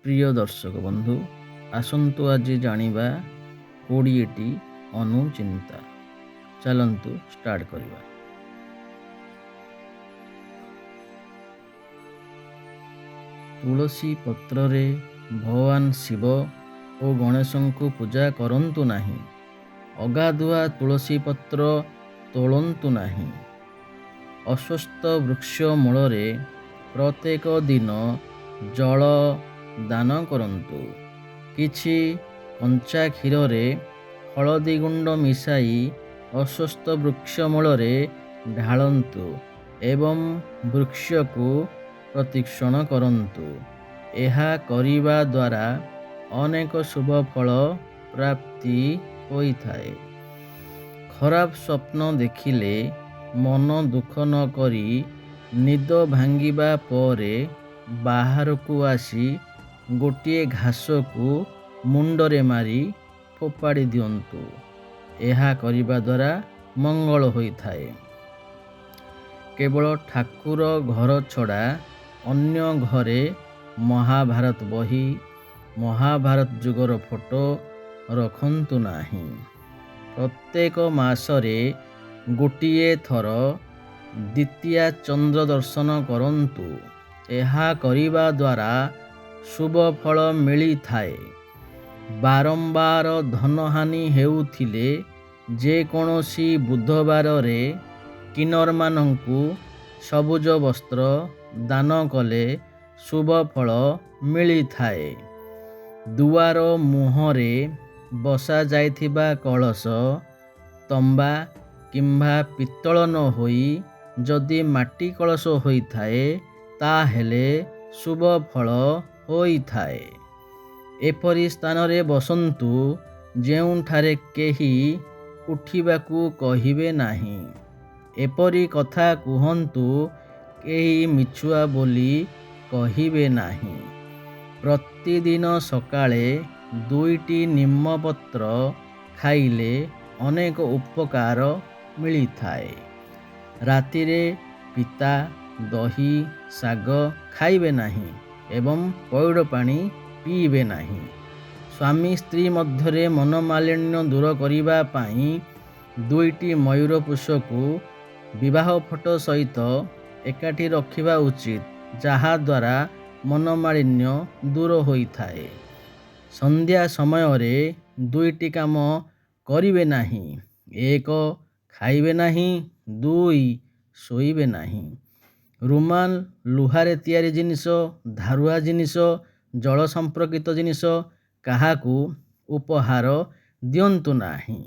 ପ୍ରିୟ ଦର୍ଶକ ବନ୍ଧୁ, ଆସନ୍ତୁ ଆଜି ଜାଣିବା 20ଟି ଅନୁଚିନ୍ତା। ଚାଲନ୍ତୁ ଷ୍ଟାର୍ଟ କରିବା। ତୁଳସୀ ପତ୍ରରେ ଭଗବାନ ଶିବ ଓ ଗଣେଶଙ୍କୁ ପୂଜା କରନ୍ତୁ ନାହିଁ। ଅଗାଧୁଆ ତୁଳସୀ ପତ୍ର ତୋଳନ୍ତୁ ନାହିଁ। ଅଶ୍ୱତ୍ଥ ବୃକ୍ଷ ମୂଳରେ ପ୍ରତ୍ୟେକ ଦିନ ଜଳ ଦାନ କରନ୍ତୁ। କିଛି କଞ୍ଚା କ୍ଷୀରରେ ହଳଦୀ ଗୁଣ୍ଡ ମିଶାଇ ଅଶ୍ୱତ୍ଥ ବୃକ୍ଷ ମୂଳରେ ଢାଳନ୍ତୁ ଏବଂ ବୃକ୍ଷକୁ ପ୍ରଦକ୍ଷିଣ କରନ୍ତୁ। ଏହା କରିବା ଦ୍ୱାରା ଅନେକ ଶୁଭ ଫଳ ପ୍ରାପ୍ତି ହୋଇଥାଏ। ଖରାପ ସ୍ୱପ୍ନ ଦେଖିଲେ ମନ ଦୁଃଖ ନ କରି ନିଦ ଭାଙ୍ଗିବା ପରେ ବାହାରକୁ ଆସି ଗୋଟିଏ ଘାସକୁ ମୁଣ୍ଡରେ ମାରି ଫୋପାଡ଼ି ଦିଅନ୍ତୁ। ଏହା କରିବା ଦ୍ୱାରା ମଙ୍ଗଳ ହୋଇଥାଏ। କେବଳ ଠାକୁର ଘର ଛଡ଼ା ଅନ୍ୟ ଘରେ ମହାଭାରତ ବହି, ମହାଭାରତ ଯୁଗର ଫଟୋ ରଖନ୍ତୁ ନାହିଁ। ପ୍ରତ୍ୟେକ ମାସରେ ଗୋଟିଏ ଥର ଦ୍ୱିତୀୟା ଚନ୍ଦ୍ର ଦର୍ଶନ କରନ୍ତୁ। ଏହା କରିବା ଦ୍ୱାରା ଶୁଭ ଫଳ ମିଳିଥାଏ। ବାରମ୍ବାର ଧନହାନି ହେଉଥିଲେ ଯେକୌଣସି ବୁଧବାରରେ କିନ୍ନରମାନଙ୍କୁ ସବୁଜ ବସ୍ତ୍ର ଦାନ କଲେ ଶୁଭ ଫଳ ମିଳିଥାଏ। ଦୁଆର ମୁହଁରେ ବସାଯାଇଥିବା କଳସ ତମ୍ବା କିମ୍ବା ପିତ୍ତଳ ନ ହୋଇ ଯଦି ମାଟି କଳସ ହୋଇଥାଏ, ତାହେଲେ ଶୁଭ ଫଳ ହୋଇଥାଏ। ଏପରି ସ୍ଥାନରେ ବସନ୍ତୁ ଯେଉଁଠାରେ କେହି ଉଠିବାକୁ କହିବେ ନାହିଁ। ଏପରି କଥା କୁହନ୍ତୁ କେହି ମିଛୁଆ ବୋଲି କହିବେ ନାହିଁ। ପ୍ରତିଦିନ ସକାଳେ 2ଟି ନିମ୍ବପତ୍ର ଖାଇଲେ ଅନେକ ଉପକାର ମିଳିଥାଏ। ରାତିରେ ପିତା, ଦହି, ଶାଗ ଖାଇବେ ନାହିଁ ଏବଂ ପଇଡ଼ ପାଣି ପିଇବେ ନାହିଁ। ସ୍ୱାମୀ ସ୍ତ୍ରୀ ମଧ୍ୟରେ ମନୋମାଳିନ୍ୟ ଦୂର କରିବା ପାଇଁ 2ଟି ମୟୂର ପୁଷକୁ ବିବାହ ଫଟୋ ସହିତ ଏକାଠି ରଖିବା ଉଚିତ, ଯାହାଦ୍ୱାରା ମନୋମାଳିନ୍ୟ ଦୂର ହୋଇଥାଏ। ସନ୍ଧ୍ୟା ସମୟରେ 2ଟି କାମ କରିବେ ନାହିଁ। 1, ଖାଇବେ ନାହିଁ। 2, ଶୋଇବେ ନାହିଁ। ରୁମାଲ, ଲୁହାରେ ତିଆରି ଜିନିଷ, ଧାରୁଆ ଜିନିଷ, ଜଳ ସମ୍ପର୍କିତ ଜିନିଷ କାହାକୁ ଉପହାର ଦିଅନ୍ତୁ ନାହିଁ।